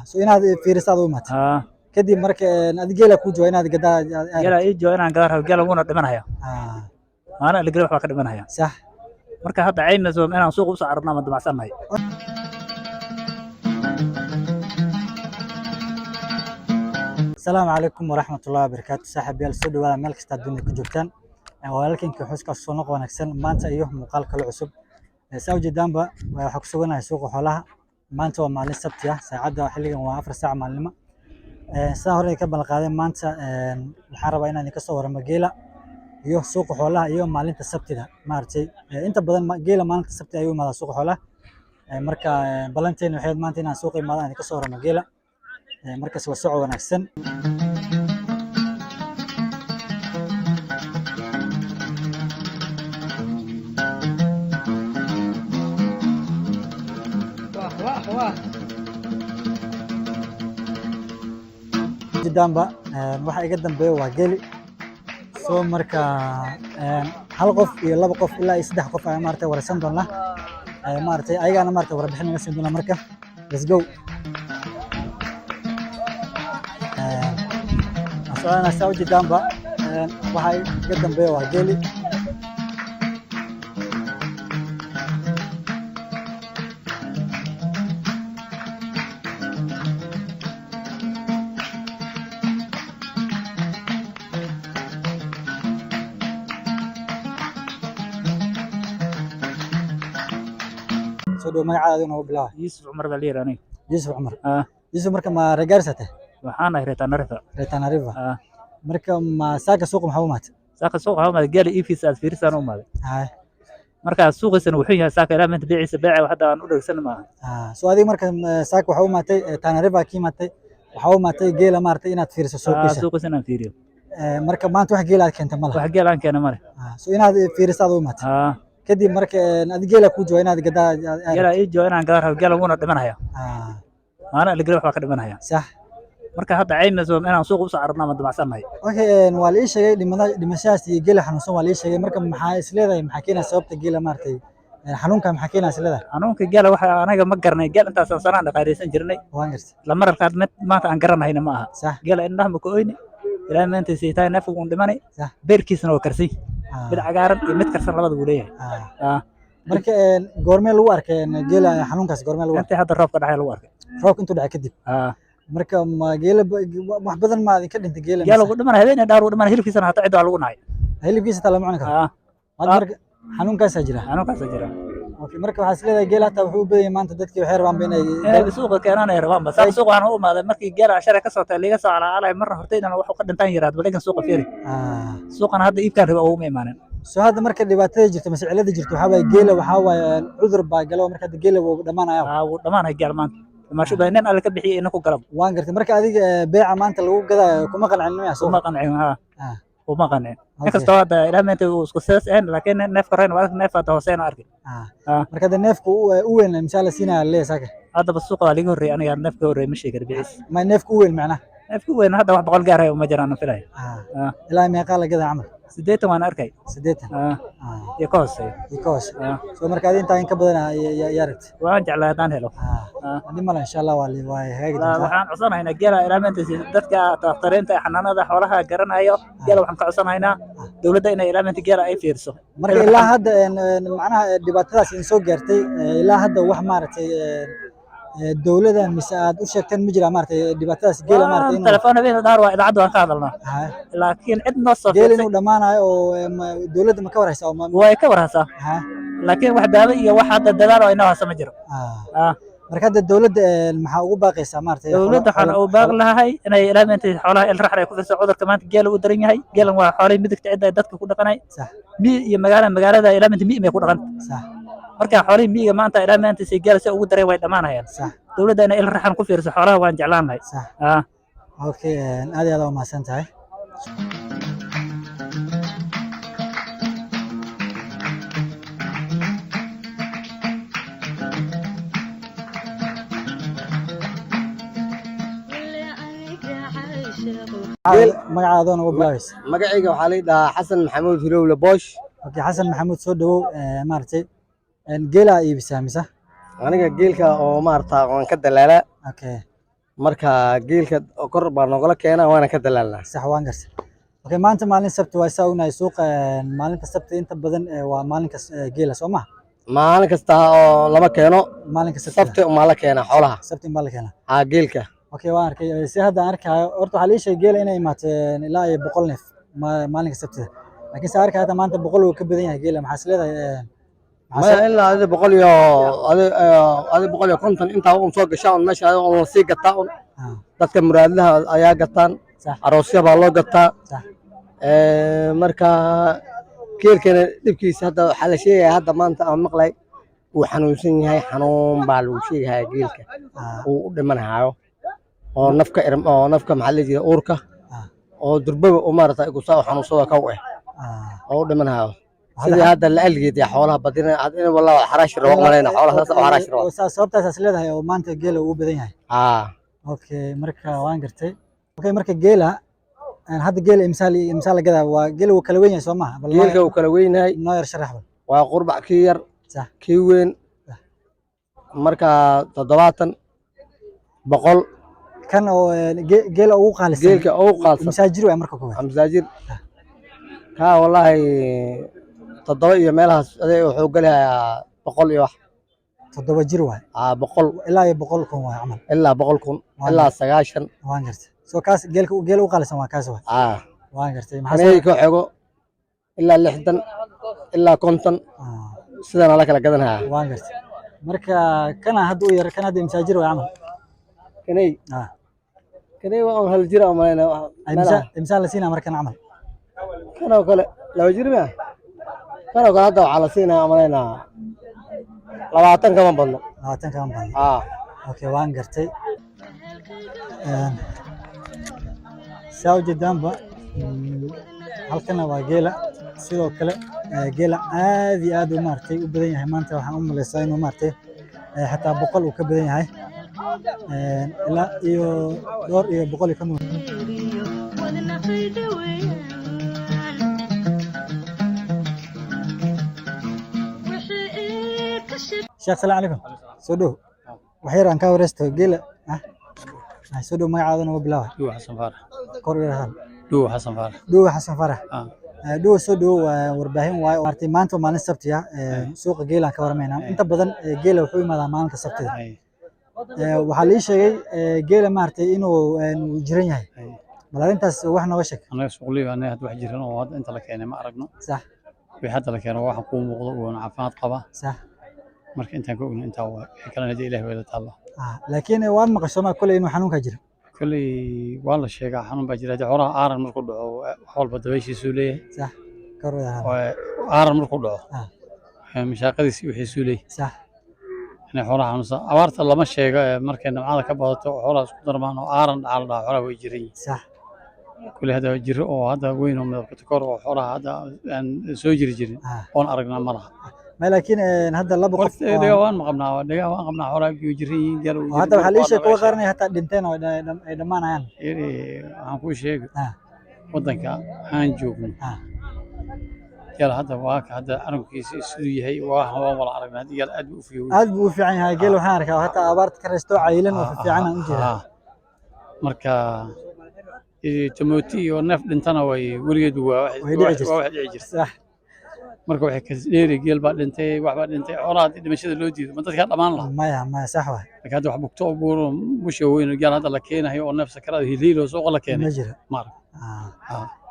So inaad fiiriso aad u imaatay. Haa. Kadib marka adi geela kuu jooga inaad gadaa Geela ii jooga inaan gadaa rabo, geela wuuna dhimanaya. Maalin la geli wax baa ka dhimanaya. Sax. Marka hadda caymis inaan suuqa usoo cararno ama damacsannahay. Asalaamu calaykum waraxmatullahi wabarakaatu, saaxiibayaal, soo dhawaada meel kasta dunida ku joogtaan. Walaalkeenka xuska soo noq wanaagsan maanta iyo muuqaal kale cusub. Saa ujeedaanba waxaa ku suganahay suuqa xoolaha. Maanta waa maalin Sabti ah, saacadda xilligan waa 4 saac maalinimo. Sidaan hore ka ballan qaaday, maanta waxaan rabaa inaan idinka soo warramo geela iyo suuqa xoolaha iyo maalinta Sabtida. Maaragtay, inta badan geela maalinta Sabti ayuu imaadaa suuqa xoolaha. Marka ballanteena waxay ahayd maanta inaan suuqa imaado, aan idinka soo warramo geela. Markaas la soco wanaagsan. Jidaanba waxa iga dambeeya waa geeli. Soo marka hal qof iyo laba qof ilaa iyo saddex qof ayaa maaragtay wareysan doona. Maaragtay ayagaana maaragtay warbixin naga siin doona. Marka let's go. Waan soconaa. Saa ujeedaanba waxa iga dambeeya waa geeli. Soo dhow, magacaada noogu bilaaba. Yuusuf Cumar baa la yidhi aniga. Yuusuf Cumar. Haa. Yuusuf, marka ma reer Gaarisa tahay? Waxaan ahay reer Tana River. Reer Tana River. Haa. Marka ma saaka suuqa maxaa u imaatay? Saaka suuqa waxaa umaaday geela iibkiisa aad fiirisaan u umaaday. Haye. Marka suuqiisana wuxuu yahay saaka ilaa maanta beeciisa beeca hadda aan u dhegsan maaha. So adiga marka saaka waxaa u imaatay Tana River ka imaatay, waxaa u imaatay geela maaragtay inaad fiiriso suuqiisa. Suuqiisa inaan fiiriyo. Marka maanta wax geela aad keentay ma laha? Wax geela aan keena male. So inaad fiiriso aad u imaatay. Haa. Kadib marka adi geela kuu jooga inaad gadaa Geela ii jooga inaan gadaa rabo, geela wuuna dhimanaya. Maalin la geli wax baa ka dhimanaya. Sax. Marka hadda caymis inaan suuqa usoo cararno ama damacsannahay. Okay, waa la ii sheegay dhimashadaas iyo geela xanuunsan waa la ii sheegay. Marka maxaa is leedahay, maxaa keenaya sababta geela maaragtay xanuunka, maxaa keenaya is leedahay? Xanuunka geela waxa anaga ma garanay, geel intaasaan sanaan dhaqaaleysan jirnay. Waan gartay. Lamaralkaad mid maanta aan garanahayna ma aha. Sax. Geela indhaha ma ka oyni, ilaa maanta siitaay neefku uun dhimanay. Sax. Beerkiisana waa karsan, mid cagaaran iyo mid karsan labada buu leeyahay. Marka goormee lagu arkay geela xanuunkaas, goormee lagu arkay? Intii hadda roobka dhacay lagu arkay. Roobka intuu dhacay kadib. Marka ma geela wax badan ma idinka dhintay geela? Geela wuu dhimanay, habeenay dhaar wuu dhimanay, hilibkiisana hata cidda waa lagu nacay. Hilibkiisa taa lama cuni karo. Hadda marka xanuunkaasaa jira. Xanuunkaasaa jira. Okay, marka waxaa is leedahay geela hataa wuxuu u badan yahay maanta dadkii waxay rabaan inay Inay suuqa keenaan ay rabaanba. Saaka suuqa waxaan u imaaday markii geela shalay ka soo tagay liiga soo calaalay marna hortaydana wax ka dhintaan yiraahdo bal suuqa fiiri. Suuqana hadda iibkaan raba uguma imaanin. So hadda marka dhibaatada jirto mase cilada jirto waxaa waaye geela waxaa waaye cudur baa galo, marka hadda geela wuu dhamaanaya. Haa, wuu dhamaanaya geel maanta. Dhimasho baa nin alle ka bixiyay ina ku galab. Waan gartay. Marka adiga beeca maanta lagu gadaayo kuma qancin miyaa suuqa? Kuma qancin, haa. Kuma qancin. Inkastoo hadda ilaa maanta uu isku sidaas ahayn, laakiin neefka reyn waa neef hadda hooseyn arki. Marka hadda neefka u weyn misaa la siinaya leeyahay saaka? Haddaba suuqa waa liiga horreeyay, aniga neefka horreeyay ma sheegi karo biciis. Ma neefka u weyn macnaha? Neefka u weyn hadda wax 100 gaaraya uma jiraan aan filaya. Ilaa meeqaa la gadaa camal? 80 waan arkay. 80. Iyo ka hooseeyo. Iyo ka hooseeyo. So marka adi intaa in ka badan yaa rabtay? Waan jeclahay haddaan helo. Dhib male, insha Allah waa hagaagi doontaa. Waxaan codsanaynaa geela ilaa maanta dadka dakhtariinta ee xanaanada xoolaha garanayo, geela waxaan ka codsanaynaa dowladda inay ilaa maanta geela ay fiirso. Marka ilaa hadda macnaha dhibaatadaas idin soo gaartay, ilaa hadda wax maaragtay dowladda mise aad u sheegteen ma jiraa maaragtay dhibaatadaas geela maaragtay inuu Telefoon habeen dhaar waa idaacadda waan ka hadalnaa. Laakiin cid noo soo geela fiirsay inuu dhamaanayo oo dowladda ma ka warhaysaa oo way ka warhaysaa. Laakiin wax daawo iyo wax hadda dadaal oo inoo haysa ma jiro. Marka hadda dowladda maxaa ugu baaqaysaa maaragtay? Dowladda waxaan ugu baaqi lahay inay ilaa maanta xoolaha il raxda ay ku fiirso. Cudurka maanta geela u daran yahay. Geelan waa xoolihii midigta cidda ay dadka ku dhaqanay. Sax. Miyi iyo magaala, magaalada ilaa maanta miyi may ku dhaqan. Sax. Marka xoolihii miyiga maanta ilaa maanta si geela si ugu daran way dhamaanayaan. Sax. Dowladda inay il raxan ku fiirso xoolaha waan jeclaan lahay. Sax. Okay, aad iyo aad u mahadsan tahay. Magacaada ugu bilaabaysa? Magacayga waxaa la dhahaa Xasan Maxamuud Hirowle Boosh. Okay, Xasan Maxamuud, soo dhawow. Maaragtay geelaa iibisaa mise? Aniga geelka oo maarata waan ka dalaalaa. Okay. Marka geelka kor baa noogala keenaa, waana ka dalaalnaa. Sax, waan gartay. Okay, maanta maalin Sabti waa, saa ognahay suuqa maalinta Sabti inta badan waa maalinka geela, soo maha? Maalin kasta oo lama keeno. Maalinka Sabtida. Sabti umaa la keenaa xoolaha. Sabti baa la keenaa. Haa, geelka. Okay, waan arkay. Si hadda aan arkayo, horta waxaa la ii sheegay geela inay imaateen ilaa iyo 100 neef maalinka Sabtida, laakiin se arkaya hata maanta 100 wuu ka badan yahay geela. Maxaa is leedahay maxaa Maya, ilaa adi 100 iyo adi 150 intaa un soo gashaa un meesha adi un lasii gataa un. Dadka muraadlaha ayaa gataan. Aroosya baa loo gataa. Marka geelkana dhibkiisa hadda waxaa la sheegaya, hadda maanta aan maqlay, wuu xanuunsan yahay. Xanuun baa lagu sheegaya geelka uu u dhimanhayo oo nafka oo nafka, maxaa la jira, uurka oo durbaba u maarata gusaa u xanuunsado kaw eh oo u dhimanhayo. Sidii hadda la algeed ya xoolaha badina in wallah xaraashi rabo malayna, xoolaha saas u xaraashi rabo. Oo sababtaas is leedahay oo maanta geela uu badan yahay? Haa. Okay, marka waan gartay. Okay, marka geela hadda geela imsaa la gadaa? Waa geela wuu kala weyn yahay, soo maha? Bal Geelka uu kala weyn yahay. Noo yar sharax bal. Waa qurbac kii yar, kii weyn marka 70, 100. Kan oo geela ugu qaalisan? Geelka ugu qaalisan. Imsaa jir waay marka koowaad? Masaajir kaa wallaahi 7 iyo meelahaas adeeg wuxuu gelayaa 100 iyo wax. 7 jir waay? Aa, 100. Ilaa iyo 100,000 waay camal? Ilaa 100,000, ilaa 90. Waan gartay. So kaas geelka geela u qaalisan waa kaas waay? Aa. Waan gartay. Maxaa Kanay ka xego ilaa 60, ilaa 50. Sidana la kala gadanaya. Waan gartay. Marka kana hadda u yar, kan hadda imsaa jir waay camal? Kanay? Ah. Kanay waa un hal jir aan malayna. Imsaa la siinaa markan camal? Kanoo kale 2 jir miya? Kanoo kale hadda waxaa la siinaya aan malaynaa 20 kama badno. 20 kama badno? Aa. Okay, waan gartay. Saa ujeedaanba, halkana waa geela sidoo kale. Geela aad iyo aad u maaragtay u badan yahay maanta. Waxaan u maleysaa inuu maaragtay xataa 100 uu ka badan yahay, ilaa iyo dhowr iyo 150. Wadnaqayda weeyaan wixii ii ka shid. Sheekh, salaam calaykum, soo dhow. Wax yar aan kaa wareysto geela. Soo dhow, magacaada nooga bilaaba. Dhuuw Xasan Faarax. Kor u yar hadal. Dhuuw Xasan Faarax. Dhuuwa Xasan Faarax. Ah. Dhuuwa, soo dhowo. Waa warbaahin waaye. Maartay maanta waa maalin Sabti ah, suuqa geelaan ka waramaynaa. Inta badan geela wuxuu imaadaa maalinta Sabtida. Waxaa la ii sheegay geela maaragtay inuu uu jiran yahay. Bal arrintaas wax nooga sheeg. Annaga suuqley annaga hadda wax jiran oo hadda inta la keenay ma aragno. Wixii hadda la keeno waa waxaan kuu muuqdo uuna caafimaad qaba. Marka intaan ka ogno intaa waa, wixii kalena dee Ilaah wada taalla. Laakiin waad maqasho ma kolley inuu xanuunka jiro? Kolley waa la sheegaa xanuun baa jira. Haddii xoolaha aaran markuu dhaco, wax walba dabayshiisuu leeyahay. Sax, kor u yar hadal. Oo aaran markuu dhaco, mashaaqadiisi wixiisuu leeyahay. Inay xoolaha xanuunsan abaarta lama sheego, ee markay nimcada ka badato oo xoolaha isku darmaan oo aaran dhacaa la dhahaa, xoolaha way jiran yihiin. Kolley hadda jiro oo hadda weyn oo midabka kor oo xoolaha hadda aan soo jiri jirin oon aragnaa ma laha. Ma laakiin hadda laba qof Warka dhega waan qabnaa, dhega waan qabnaa, xoolaha way jiran yihiin, geel wuu oo hadda waxaa la ii sheegay kuwa jiran. qaar inay hataa dhinteen oo ay dhammaanayaan. Waxaan kuu sheegi, waddanka aan joogno geel hadda waa ka hadda arrinkiisa siduu yahay waa waan wala aragnaa. Hadda geel aad buu u fiyow. Aad buu u fiican yahay geel. Waxaan arkaa hataa abaarta ka reysto, cayilan oo fiican aan u jeedaa. Marka tamooti iyo neef dhintana way weligeed waa Way dhici jirtay. Waa wax dhici jirta. Marka waxay ka dheeri geel baa dhintay, wax baa dhintay, xoolaha haddii dhimashada loo diido ma dadkaa dhammaan lahaa? Maya, maya, sax waay. Laakiin hadda wax bugto oo buuro musha weyn oo geel hadda la keenayo oo neef sakaraad hiliil oo suuqa la keenay Ma jiro. Ma arag.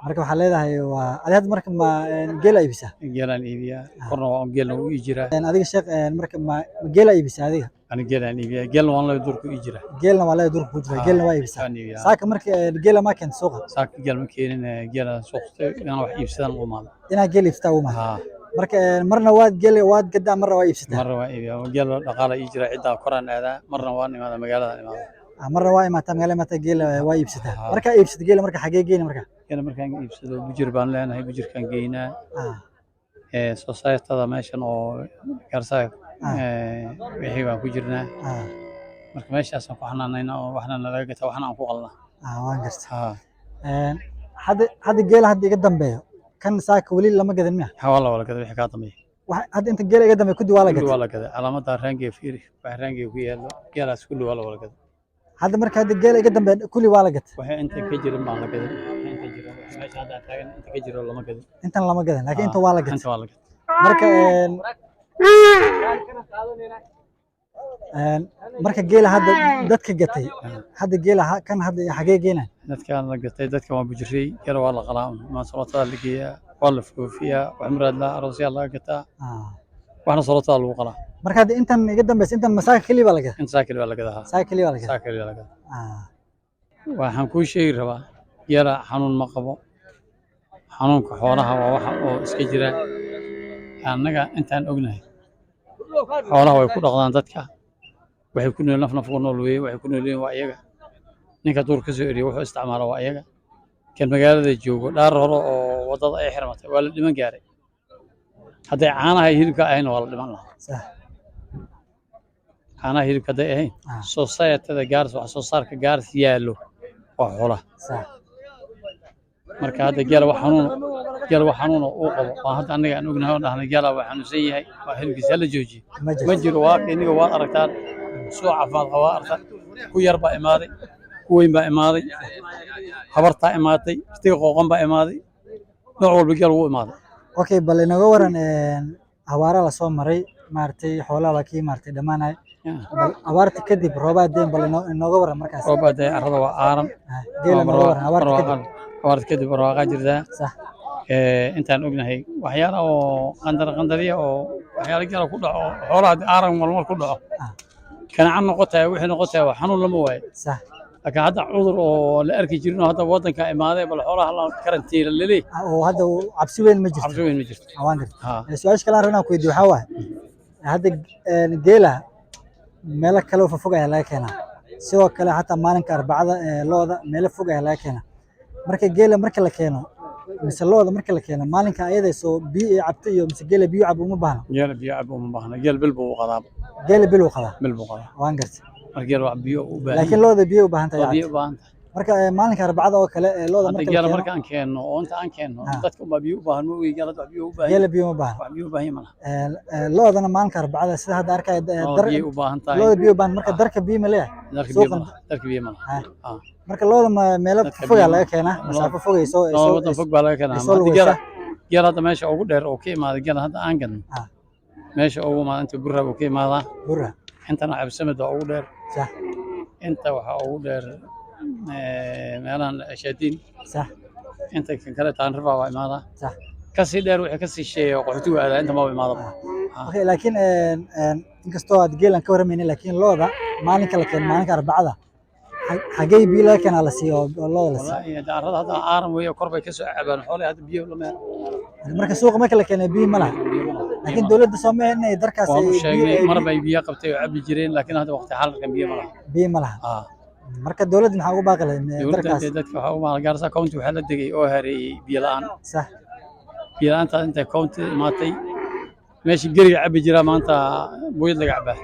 Marka waxaa leedahay waa adi hadda marka ma geela iibisaa? Geelaan iibiyaa, korna waa geelna wuu ii jiraa. Adiga sheekh, marka ma geela iibisaa adiga? Ani geelaan iibiyaa, geelna waan la durku ii jiraa. Geelna waa leedahay, durka ku jira, geelna waa iibisaa? Waan iibiyaa. Saaka marka geela ma keenta suuqa? Saaka geel ma keenin, geela suuqa inaan wax iibsadaan u imaado. Inaad geel iibsataa u imaado? Haa. Marka marna waad geel waad gadaa, marna waa iibsataa? Marna waan iibiyaa, geel dhaqaala ii jira, ciddaa koraan aadaa, marna waan imaadaa, magaaladaan imaadaa. Marna waa imaataa magaala, imaataa, geela waa iibsataa. Haa. Markaa iibsato geela, marka xagee geeni marka? Geela markaan iibsado bujir baan leenahay, bujirkaan geynaa. Societada meeshan oo Gaarsaa wixii baan ku jirnaa. Marka meeshaasaan ku xanaanaynaa oo waxna nalaga gataa, waxna aan ku qalnaa. Waan gartay. Haa. Hadda geela hadda iga dambeeyo kan saaka weli lama gadan miya? Waa la wala gaday wixii kaa dambeeya. Hadda inta geela iga dambeeyo kudi waa la Kulli gatay? Waa la gaday. Calaamada raangiga fiiri, waxa raangiga ku yaalo geelaas kulli waa la wala gaday. Hadda marka hadda geela iga dambeeya kulli waa la gatay. Waxay inta ka jirin baan la gadin. Waxay inta jiro, meesha hadda aan taagan inta ka jiro lama gadin. Intan lama gadan, laakiin inta waa la gatay. Inta waa la gatay. Marka marka geela hadda dadka gatay, hadda geela kan hadda xagee geenaan? Dadkaan la gatay, dadka waa bujirey. Geela waa la qalaa, ma solotada la geeyaa, waa la foofiyaa, wax muraad la aroosyaa laga gataa, waxna solotada lagu qalaa. Marka hadda intan iga dambeysa, intan masaaka keliya baa la gadaa? Inta saakil baa la gadaa. Saaka keliya baa la gadaa. Saakil baa la gadaa. Waxaan kuu sheegi rabaa, geela xanuun ma qabo. Xanuunka xoolaha waa waxa oo iska jira. Annaga intaan ognahay, xoolaha way ku dhaqdaan dadka, waxay ku nool naf naf ku nool weeye. Waxay ku nool yihiin waa iyaga. Ninka duur ka soo eriya wuxuu isticmaala waa iyaga. Kan magaalada joogo, dhaar hore oo waddada ay xirmatay waa la dhiman gaaray. Hadday caanaha iyo hilibka ahayn waa la dhiman lahaa. Caanaha, hilibka hadday ahayn, societada Gaaris, wax soo saarka Gaaris yaallo waa xoolaha. Marka hadda geela wax xanuun oo uu qabo waa hadda annaga aan ognahay oo dhahnay geela waa xanuunsan yahay, waa hilibkiisa hala joojiye, Ma jirto. Ma jiro. Waa iniga waad aragtaan, soo caafimaad qabaa aragtaan. Ku yar baa imaaday, ku weyn baa imaaday, habartaa imaatay, irtiga qooqan baa imaaday, nooc walba geel wuu imaaday. Okay, bal inaga waran abaara la soo maray, maaragtay, xoolaha waa kii, maaragtay, dhammaanay. Bal abaarta kadib roobaa deen, bal inooga waran markaas. Roob baa da'ay, carrada waa aaran. Geela nooga waran abaarta kadib. Abaarta kadib barwaaqaa jirtaa. Intaan ognahay, waxyaala oo qandar qandariya oo waxyaala geela ku dhaco, xoolaha haddii aaran walmal ku dhaco, kanacan noqotaya, wixii noqotaya waa xanuun lama waayo. Laakiin hadda cudur oo la arki jirin oo hadda waddanka imaaday, bal xoolaha la karantiila laleey. Oo hadda cabsi weyn ma jirto. Cabsi weyn ma jirto. Waan gartay. Ha. Su-aasha kale aan rabnaa ku weydiiyo waxaa waaye, hadda geela meelo kale oo fog ayaa laga keenaa, sidoo kale xataa maalinka Arbacada lo'da meelo fog ayaa laga keenaa. Marka geela marka la keeno mise lo'da marka la keeno maalinka ayada, soo biyo ay cabto iyo mise geela biyo cabo uma baahno? Geela biyo cabo uma baahna. Geel bil buu u qadaa. Geela bil uu qadaa. Bil buu qadaa. Waan gartay. Marka geel wax biyo u baahan. Laakiin lo'da biyo u baahan tahay. Waa biyo cabto. U baahan tahay. Marka maalinka Arbacada oo kale lo'da hadda marka la geela keeno, marka aan keenno oo inta aan keenno, dadka unbaa biyo u baahan. Ma ogi geela wax biyo u baahan. Geela biyo ma baahno. Wax biyo u baahan malaha. Lo'dana maalinka Arbacada sida hadda arkaya Lo'da biyo u baahan tahay. Lo'da biyo u baahan. Marka darka biyo ma leeyahay? Darka biyo Suuqan- malaha, darka biyo malaha. Marka lo'da ma meelo Dadka fog ayaa biyo laga ma- keenaa, masaafo fog ay soo ay Laba soo waddan fog baa laga keenaa. ay soo Hadda geela lugaysaa. geela hadda meesha ugu dheer oo ka imaaday, geela hadda aan gadno, meesha ugu imaada inta Burra buu ka imaadaa. Burra. Intana Cabsamed waa ugu dheer. Inta waxaa ugu dheer meelahan Ashaadiin. Inta kan kale Taanrifa waa imaadaa. Kasii dheer wixii kasii shisheeya oo qaxootigu aadaa, inta maba imaadaba. Okay, laakiin inkastoo aad geelan ka warramaynin, laakiin lo'da maalinka la keeno, maalinka Arbacada, xagee biyo laga keenaa la siiyo oo lo'da la siiyo? Wallaahi carrada hadda aaran weeye, kor bay kasoo cabaan xoolaha, hadda biyo lama helo. Marka suuqa marka la keenay biyo ma laha, laakiin dowladda soo ma inay darkaas Waan ay u biyo sheegnay, ay mar bay biyo qabtay oo cabi jireen, laakiin hadda waqti xaadirkan biyo ma laha. Biyo ma laha. Marka dowladda maxaa ugu baaqi lahayd Dowladda darkaas? Dee dadka waxaa u maala Gaarisa County waxaa la degay oo hareeyey biyo la'aan. Biyo la'aantaas intay county imaatay, meeshii geriga cabi jiraa maanta booyad laga cabaa.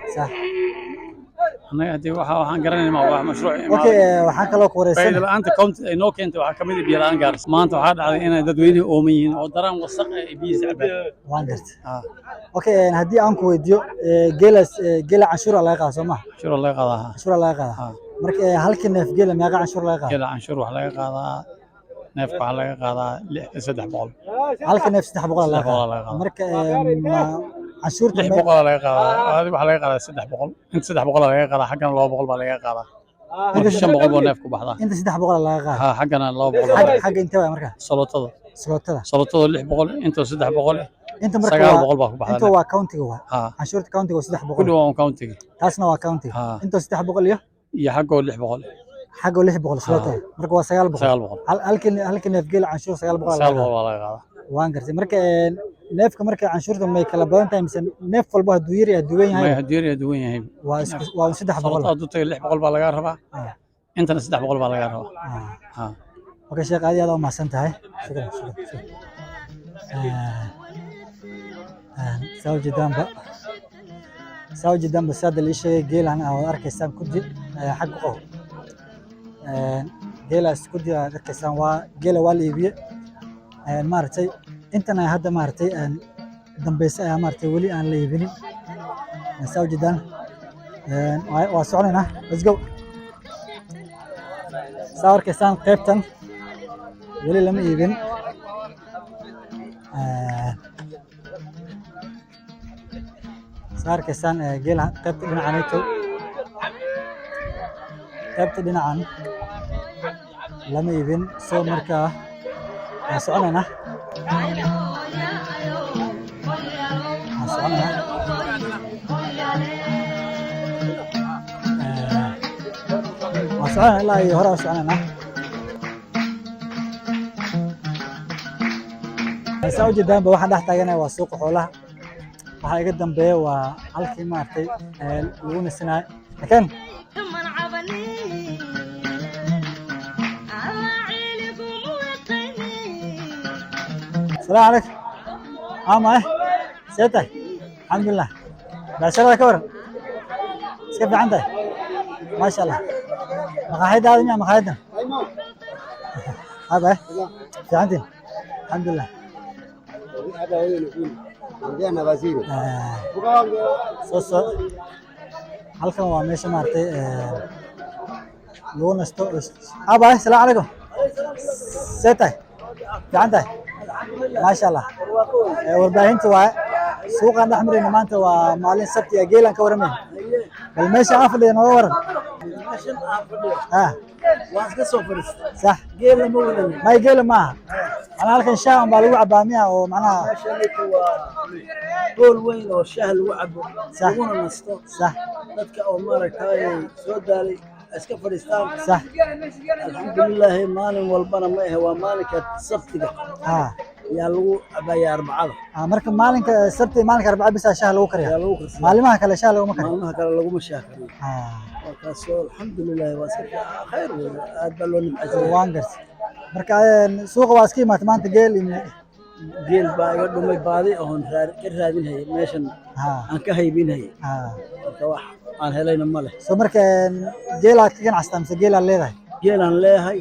Annaga haddii waxa waxaan garanayna ma wax mashruuc Okay, imaaday. Waxaan kaloo ku wareysan Faa'iido la'aanta county ay noo keentay waxaa ka mid ah biyo la'aan Gaarisa. Maanta waxaa dhacday inay dadweynuhu ooman yihiin oo daraan wasaq ah ay biyihiisa cabaan. Waan gartay. Okay, haddii aan ku weydiiyo, geelaas, geela canshuur laga qaadaa, soo maha? Canshuur laga qaadaa. Canshuur laga qaadaa. Marka halkii neef geela meeqa canshuur laga qaadaa? Geela canshuur waxaa laga qaadaa, neefka waxaa laga qaadaa 300. Halkii neef 300 laga 300 qaadaa. Laga qaadaa. Marka canshuurta lix boqol laga qaadaa. Adiga waxaa laga qaadaa 300. Inta 300 laga qaadaa, xaggana 200 baa laga qaadaa. Marka 500 buu neefku baxdaa. Inta 300 laga qaadaa. Ha, xaggana 200 baa Xagga laga xagga intee waay marka? Solotada. Slotada. Solotada 600, inta 300, Inta marka sagaal waa boqol baa ku baxdaa inta neef. Waa countiga waa. Canshuurta countiga waa 300. Kulli waa un countiga. Taasna waa countiga. Inta 300 iyo iyo xaggoo 600. Xagga 600 slotada. Marka waa 900. 900. Halkii neef geela canshuur 900 laga 900 qaadaa. Baa laga qaadaa. Waan gartay. Marka neefka marka canshuurta may kala badan tahay mise neef walba hadduu yar yahay hadduu weyn May yahay? Hadduu yar yahay duwan yahay. Waa isku waa un 300. Solotada hadduu tago 600 baa laga rabaa. Intana 300 baa laga rabaa. Okay, sheekh, aad iyo aad u mahadsan tahay. Shukran, shukran, shukran. Saa ujeedaanba saada la ii sheegay, geelan aad arkaysaan kudi xag ku qabo. Geelaas kudi aad arkaysaan waa geela waa la iibiyey. Maaragtay, intan ay hadda, maaragtay, dambeysa ayaa, maaragtay, weli aan la iibinin. Saa ujeedaan, waa soconaynaa. Let's go. Saa arkaysaan, qaybtan weli lama iibin. Saa arkaysaan, geela qaybta dhinacanayto, qaybta dhinacan lama iibin. So markaa waan soconaynaa, waan soconaynaa. Waan soconaynaa ilaa iyo hore waan soconaynaa. Saa ujeedaanba, waxaan dhex taaganahay waa suuqa xoolaha. Waxaa iga dambeeya waa halkii maaragtay lagu nasinayo, laakiin kaman cabanin alla ciliguma weqaynin. Asalaamu calaykum. Ama see tahay? Alxamdulilah. Becsharada ka waran? Iska fiican tahay, maasha Allah. Maqaaxidaada miya? Maqaaxidan haba fiicantiin? Alxamdulilah. Soo halkan waa meesha maaragtay lagu nasto. Aba, asalaamu calaykum. See tahay? Fiican tahay, maasha Allah. Warbaahinta waaye, suuqaan dhex marayna. Maanta waa maalin Sabti ah. Geelaan ka warramayna. Bal meesha aan fadhiya nooga waran. Meeshan aan fadhiyo waan iska soo fadhiistay. Geela ma wadanin. May, geela maaha. Macnaha halkan shaahan baa lagu cabaa miya oo macnaha? Meeshanita waa hool weyn oo shaah lagu cabo, laguna nasto. Dadka oo maaragtay soo daalay ay iska fadhiistaan. Alxamdulilaahi, maalin walbana ma ahe, waa maalinka Sabtiga yaa lagu cabaya, Arbacada. Ah, marka maalinka Sabti, maalinka Arbaca bisa shaah lagu kariya? Yaa lagu karsadaa. Maalimaha kale shaah laguma kariyo? Maalmaha kale laguma shaah kariyo. Markaasoo alxamdulilaahi, waa iska khayr wey, aad baa loo nimcaysan. Waan gartay. Marka suuqa waa iska imaatay maanta geel iyo Geel baa iga dhumay, baadi oon ka raadinhayay meeshan, aan ka haybinhayay. Marka wax aan helayna ma leh. So marka geelaad ka ganacsataa mise geelaad leedahay? Geelaan leeyahay.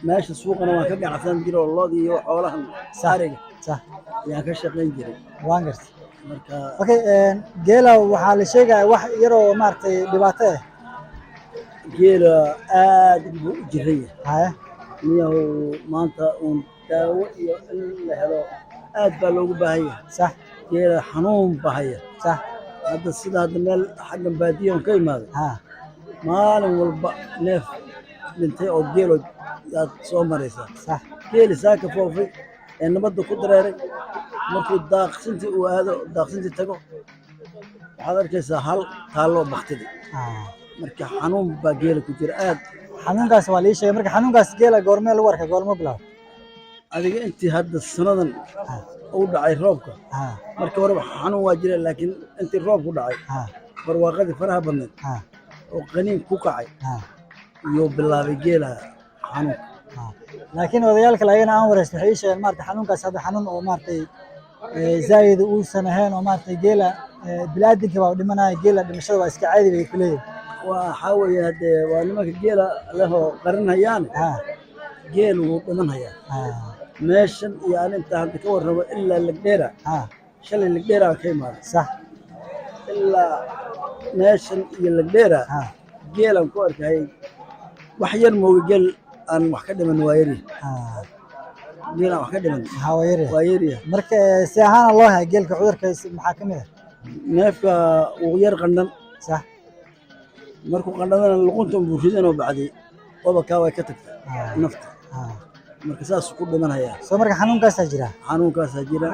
Meesha suuqana waan ka ganacsan jiray oo lo'da iyo xoolahan, ariga ayaan ka shaqayn jiray. Waan gartay. Marka Okay, geela waxaa la sheegaya wax yaroo maaragtay dhibaato ah. Geela aad buu u jiran yahay. Niyahow, maanta uun daawo iyo in la helo aad baa loogu baahan yahay. Geela xanuun baa haya. Hadda sida hadda meel xaggan baadiya oon ka imaaday, maalin walba neef dhintay oo geelo yaad soo maraysaa. Geeli saaka foofay ee nabadda ku dareeray, markuu daaqsintii uu aado, daaqsintii tago, waxaad arkaysaa hal taalloo baktidi. Marka xanuun baa geela ku jira aad. Xanuunkaas waa la ii sheegay. Marka xanuunkaas geela goormee lagu arkay? Goormee bilaabay? Adiga intii hadda sanadan uu dhacay roobka. Marka horeba xanuun waa jira, laakiin intii roobku dhacay, barwaaqadii faraha badneed oo qaniin ku kacay, iyuu bilaabay geela xanuunka. Laakiin odayaalka ayagana aan wareystay waxay ii sheegeen maaragtay xanuunkaas hadda xanuun oo maaragtay zaa'id uusan ahayn, oo maaragtay geela bini'aadinka baa dhimanaya, geela dhimashada waa iska caadi bay ku leeyihin. Waxaa weeye, haddee waa nimanka geela lehoo qarinhayaane, geel wuu dhimanhayaa. Meeshan iyo aan intaa hadda ka warramo ilaa Legdheera, shalay Legdheera aan ka imaaday, ilaa meeshan iyo Legdheera geelaan ku arkayay. Wax yar mooga, geel aan wax ka dhiman waa yaryahay. Geel aan wax ka dhiman Maxaa waa yaryahay? Waa yaryahay. Marka si ahaana loo haya geelka cudurka maxaa ka mid ah? Neefka wuu yar qandhan. Markuu qandhadana luqunta unbuu ridanoo bacday wabakaa way ka tagtay nafta. Marka saasuu ku dhimanhayaa. So marka xanuunkaasaa jira? Xanuunkaasaa jira.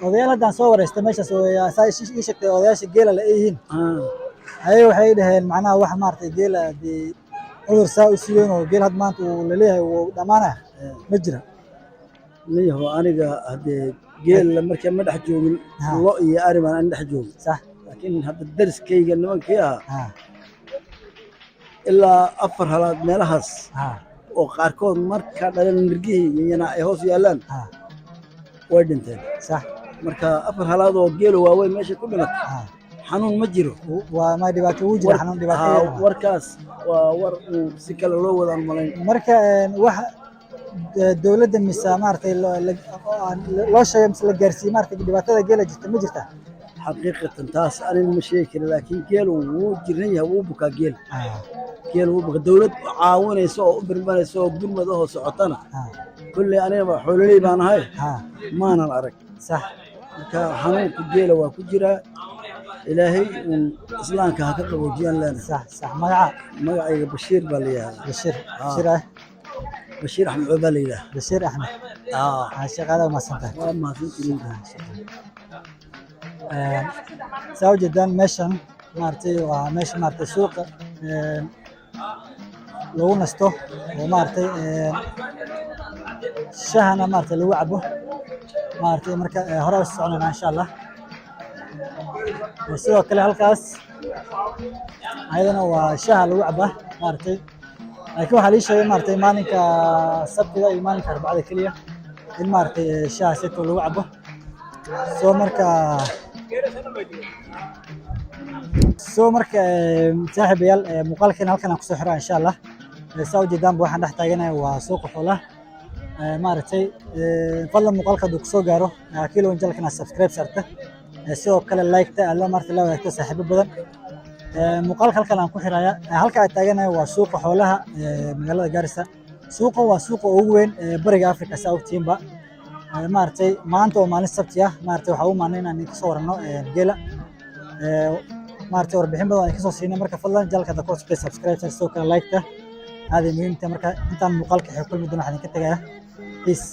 Odayaal haddaan soo wareystay meeshaas oo saa ii sheegtay odayaasha geela la yihiin, ayaga waxay dhaheen macnaha wax maaragtay geela dee cudur saa u sii weyn oo geel had maanta uu laleeyahay wuu dhammaanaya ma jira. Niyahow, aniga haddee geel markaa ma dhex joogin, lo iyo ari baan ani dhex joogin. Laakiin hadda dariskayga nimankii ahaa, ilaa 4 halaad meelahaas oo qaarkood markaa dhaleen nirgihii yanyana ay hoos yaallaan, way dhinteen. Marka 4 halaad oo geelo waaweyn meesha ku dhimatay, xanuun ma jiro. Waa ma dhibaato ugu jira xanuun dhibaato yar ma? Warkaas waa war uu si kale loo wadaan malayn. Marka wax dowladda mise maaragtay loo sheegay mise la gaarsiiyey maaragtay dhibaatada geela jirta ma jirta? Xaqiiqatan taas aniga ma sheegi karin, laakiin geelu wuu jiran yahay, wuu bukaa geel. Geel wuu baqa. Dowlad caawinaysa oo u birmanaysa oo gurmad ahoo socotana, kolley aniga xoololey baan ahay, maanan arag. Marka xanuunka geela waa ku jiraa. Ilaahay uun islaamka ha ka qaboojiyaan leenahay. Sax. Magaca? Magacayga Bashiir baa la yidhahdaa. Bashiir. Ah. Bashiir ah? Bashiir Axmed Coob baa la yidhahdaa. Bashiir Axmed. Ah. Shaqada mahadsantahay. Waa mahadsantihiin. Saa ujeedaan, meeshan maaragtay waa meesha maaragtay suuqa lagu nasto oo maaragtay shahana maaragtay lagu cabo maaragtay. Marka hore u soconayna, insha Allah. Sidoo kale halkaas ayadana waa shaha lagu cabaa maaragtay, laakiin waxaa lii sheegay maaragtay maalinka Sabtida iyo maalinka Arbacada keliya in maaragtay shaha sito lagu cabo. Soo marka saaxiibayaal, muuqaalkeena halkan aan kusoo xiraa, insha Allah. Saa ujeedaanba, waxaan dhex taaganahay waa suuqa xoolaha maaragtay. Fadlan muuqaalka hadduu kusoo gaaro, kilo channelkana subscribe saarta. Sidoo kale like-ta aad la maaragtay la wadaagto saaxiibo badan. Muuqaalka halkan aan ku xiraya. Halka aan taaganahay waa suuqa xoolaha magaalada Garissa. Suuqa waa suuqa ugu weyn ee bariga Afrika, saa ogtihiinba. Maaragtay maanta oo maalin Sabti ah maaragtay waxaa u imaanay inaan idinka soo warano geela. Maaragtay warbixin badan aan kasoo siinay. Marka fadlan channelka hadda ku cusubtay subscribe, sidoo kale like-ta aad ay muhiim tahay. Marka intaan muuqaalka xig kulmi doono, waxaan idinka tegayaa peace.